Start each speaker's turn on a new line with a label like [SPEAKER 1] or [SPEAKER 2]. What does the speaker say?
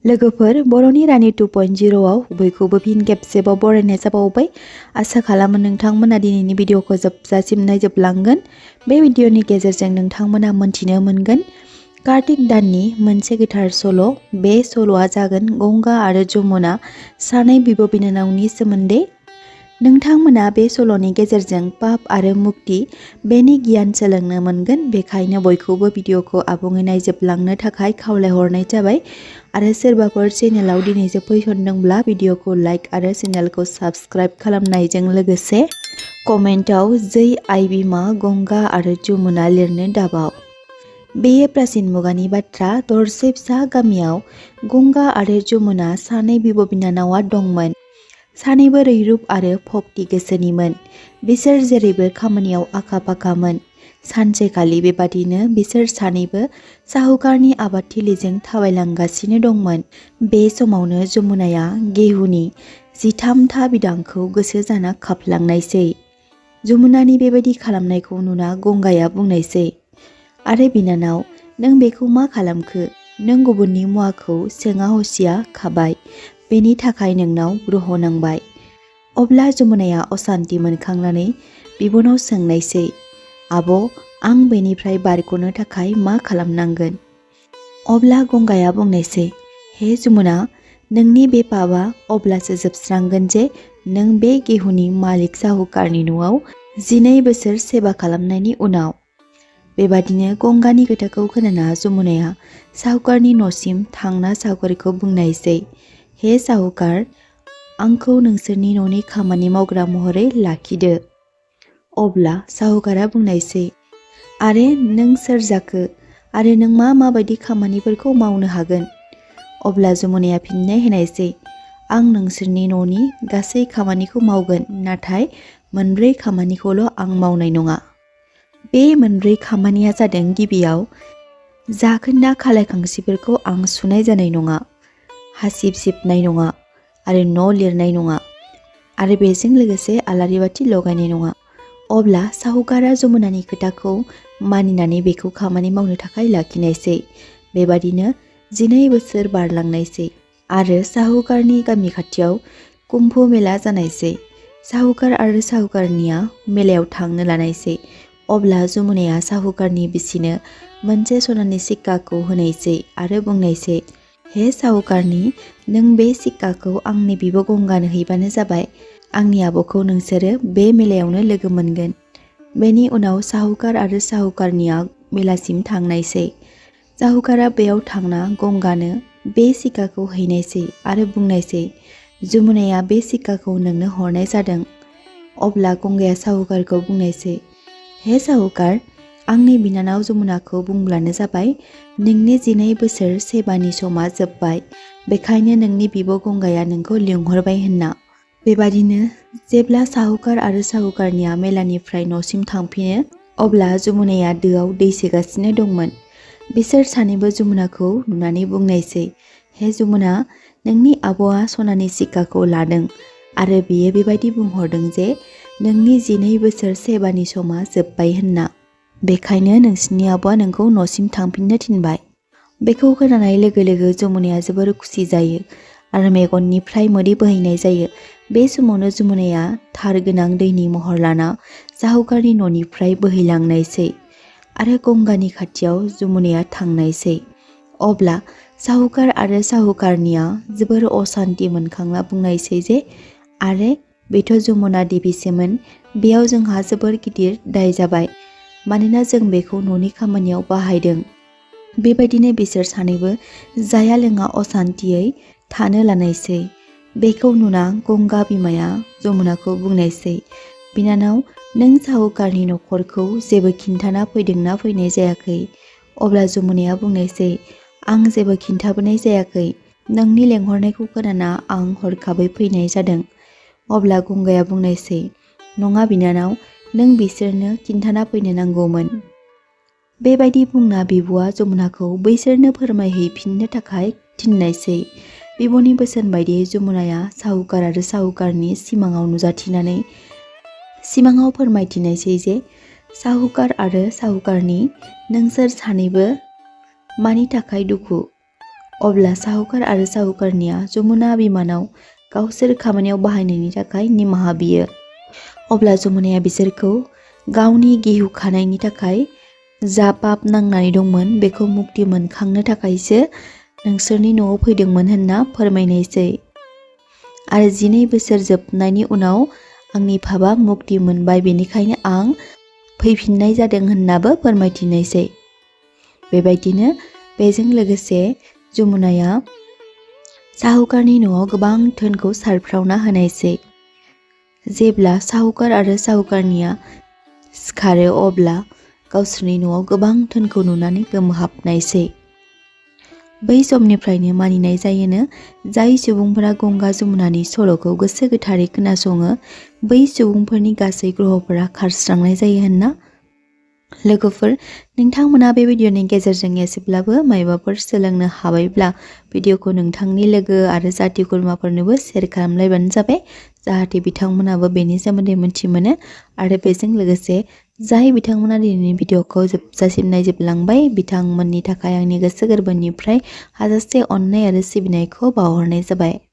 [SPEAKER 1] लोगोफोर बर'नि रानि 2.0आव बयखौबो फिन खेबसेबाव बरायनाय जाबावबाय। आसा खालामो नोंथांमोना दिनैनि भिडिअखौ जोबजासिम नायजोबलांगोन। बे भिडिअनि गेजेरजों नोंथांमोना मोनथिनो मोनगोन कार्तिक दाननि मोनसे गोथार सल'। बे सल'आ जागोन गंगा आरो जमुना सानै बिब' बिनानावनि सोमोन्दै। नोंथांमोना बे सल'नि गेजेरजों पाप आरो मुक्ति बेनि गियान सोलोंनो मोनगोन। बेखायनो बयखौबो भिडिअखौ आबुङै नायजोबलांनो थाखाय खावलायहरनाय जाबाय। आरो सोरबाफोर चेनेलाव दिनैसो फैसनदोंब्ला भिडिअखौ लाइक आरो चेनेलखौ साबस्क्राइब खालामनायजों लोगोसे कमेन्टआव जै आइ बिमा गंगा आरो जमुना लिरनो दाबाव। बेयो प्राचीन मुगानि बाथ्रा। दरसे फिसा गामियाव गंगा आरो जमुना सानै बिब' बिनानावा दंमोन। सानैबो रैरुब आरो भक्ति गोसोनिमोन। बिसोर जेरैबो खामानियाव आखा फाखामोन। सानसेखालि बेबादिनो बिसोर सानैबो साहुकारनि आबादथिलिजों थाबायलांगासिनो दंमोन। बे समावनो जमुनाया गेहुनि 13था बिदांखौ गोसो जाना खाफ्लांनायसै। जमुनानि बेबायदि खालामनायखौ नुना गंगाया बुंनायसै, आरे बिनानाव, नों बेखौ मा खालामखो? नों गुबुननि मुवाखौ सोङा हसिया खाबाय, बेनि थाखाय नोंनाव ग्रह नांबाय। अब्ला जमुनाया असान्ति मोनखांनानै बिब'नाव सोंनायसै, आब', आं बेनिफ्राय बारग'नो थाखाय मा खालामनांगोन? अब्ला गंगाया बुंनायसै, हे जमुना, नोंनि बे पापआ अब्लासो जोबस्रांगोन जे नों बे गेहुनि मालिक साहुकारनि न'आव 12 बोसोर सेबा खालामनायनि उनाव। बेबादिनो गंगानि खोथाखौ खोनाना जमुनाया साहुकारनि न'सिम थांना साहुकारखौ बुंनायसै, हे साहुकार, आंखौ नोंसोरनि न'नि खामानि मावग्रा महरै लाखिदो। अब्ला साहुकारा बुंनायसै, आरे नों सोर जाखो आरो नों माबायदि खामानिफोरखौ मावनो हागोन? अब्ला जमुनाया फिननाय होनायसै, आं नोंसोरनि न'नि गासै खामानिखौ मावगोन, नाथाय 4 खामानिखौल' आं मावनाय नङा। बे 4 खामानिया जादों, गिबियाव जाखोन्दा खालाय खांसिफोरखौ आं सुनाय जानाय नङा, हासिब सिबनाय नङा आरो न' लिरनाय नङा, आरो बेजों लोगोसे आलारि बाथि लगायनाय नङा। अब्ला साहुकारा जमुनानि खोथाखौ मानिनानै बेखौ खामानि मावनो थाखाय लाखिनायसै। बेबादिनो 12 बोसोर बारलांनायसै आरो साहुकारनि गामि खाथियाव कुम्भ मेला जानायसै। साहुकार आरो साहुकारनिया मेलायाव थांनो लानायसै। अब्ला जमुनाया साहुकारनि बिसिनो मोनसे सनानि सिक्काखौ होनायसै आरो बुंनायसै, हे साहुकारनि, नों बे सिक्काखौ आंनि बिब' गंगानो हैबानो जाबाय। आंनि आब'खौ नोंसोरो बे मेलायावनो लोगो मोनगोन। बेनि उनाव साहुकार आरो साहुकारनिया मेलासिम थांनायसै। साहुकारा बेयाव थांना गंगानो बे सिक्काखौ हैनायसै आरो बुंनायसै, जमुनाया बे सिक्काखौ नोंनो हरनाय जादों। अब्ला गंगाया साहुकारखौ बुंनायसै, हे साहुकार, आंनि बिनानाव जमुनाखौ बुंब्लानो जाबाय, नोंनि 12 बोसोर सेबानि समा जोब्बाय, बेखायनो नोंनि बिब' गंगाया नोंखौ लिंहरबाय होनना। बेबादिनो जेब्ला साहुकार आरो साहुकारनिया मेलानिफ्राय न'सिम थांफिनो, अब्ला जमुनाया दोआव दै सोगासिनो दंमोन। बिसोर सानैबो जमुनाखौ नुनानै बुंनायसै, हे जमुना, नोंनि आब'आ सनानि सिक्काखौ लादों आरो बियो बेबायदि बुंहरदों जे नोंनि 12 बोसोर सेबानि समा जोब्बाय होनना। बेखायनो नोंसिनि आब'आ नोंखौ न'सिम थांफिननो थिनबाय। बेखौ खोनानाय लोगो लोगो जमुनाया जोबोर खुसि जायो आरो मेगननिफ्राय मोदै बोहैनाय जायो। बे समावनो जमुनाया थार गोनां दैनि महर लाना साहुकारनि न'निफ्राय बोहैलांनायसै आरो गंगानि खाथियाव जमुनाया थांनायसै। अब्ला साहुकार आरो साहुकारनिया जोबोर असान्ति मोनखांना बुंनायसै जे, आरे बेथ' जमुना देबिसोमोन, बेयाव जोंहा जोबोर गिदिर दाय जाबाय, मानोना जों बेखौ न'नि खामानियाव बाहायदों। बेबायदिनो बिसोर सानैबो जाया लोङा असान्तियै थानो लानायसै। बेखौ नुना गंगा बिमाया जमुनाखौ बुंनायसै, बिनानाव, नों साहुकारनि न'खरखौ जेबो खिन्थाना फैदोंना फैनाय जायाखै? अब्ला जमुनाया बुंनायसै, आं जेबो खिन्थाबोनाय जायाखै, नोंनि लेंहरनायखौ खोनाना आं हरखाबै फैनाय जादों। अब्ला गंगाया बुंनायसै, नङा बिनानाव, नों बिसोरनो खिन्थाना फैनो नांगौमोन। बेबायदि बुंना बिब'आ जमुनाखौ बैसोरनो फोरमायहैफिननो थाखाय थिननायसै। बिब'नि बोसोन बायदियै जमुनाया साहुकार आरो साहुकारनि सिमाङाव नुजाथिनानै सिमाङाव फोरमायथिनायसै जे, साहुकार आरो साहुकारनि, नोंसोर सानैबो मानि थाखाय दुखु? अब्ला साहुकार आरो साहुकारनिया जमुना बिमानाव गावसोर खामानियाव बाहायनायनि थाखाय निमाहा बियो। अब्ला जमुनाया बिसोरखौ गावनि गिहु खानायनि थाखाय जा पाप नांनानै दंमोन बेखौ मुक्ति मोनखांनो थाखायसो नोंसोरनि न'आव फैदोंमोन होनना फोरमायनायसै। आरो 12 बोसोर जोबनायनि उनाव आंनि पापा मुक्ति मोनबाय, बेनिखायनो आं फैफिननाय जादों होननाबो फोरमायथिनायसै। बेबायदिनो बेजों लोगोसे जमुनाया साहुकारनि न'आव गोबां धोनखौ सारफ्रावना होनायसै। जेब्ला साहुकार आरो साहुकारनिया सिखारो अब्ला गावसोरनि न'आव गोबां धोनखौ नुनानै गोमोहाबनायसै। बै समनिफ्रायनो मानिनाय जायोनो जाय सुबुंफोरा गंगा जमुनानि सल'खौ गोसो गोथारै खोनासङो बै सुबुंफोरनि गासै ग्रहफोरा खारस्रांनाय जायो होनना। लोगोफोर, नोंथांमोना बे भिडिअनि गेजेरजों एसेब्लाबो मायबाफोर सोलोंनो हाबायब्ला भिडिअखौ नोंथांनि लोगो आरो जाथि खुरमाफोरनोबो शेयार खालामलायबानो जाबाय, जाहाथे बिथांमोनाबो बेनि सोमोन्दै मिथिमोनो। आरो बेजों लोगोसे जाय बिथांमोना दिनैनि भिडिअखौ जोबजासिम नायजोबलांबाय बिथांमोननि थाखाय आंनि गोसो गोरबोनिफ्राय हाजासे अननाय आरो सिबिनायखौ बावहरनाय जाबाय।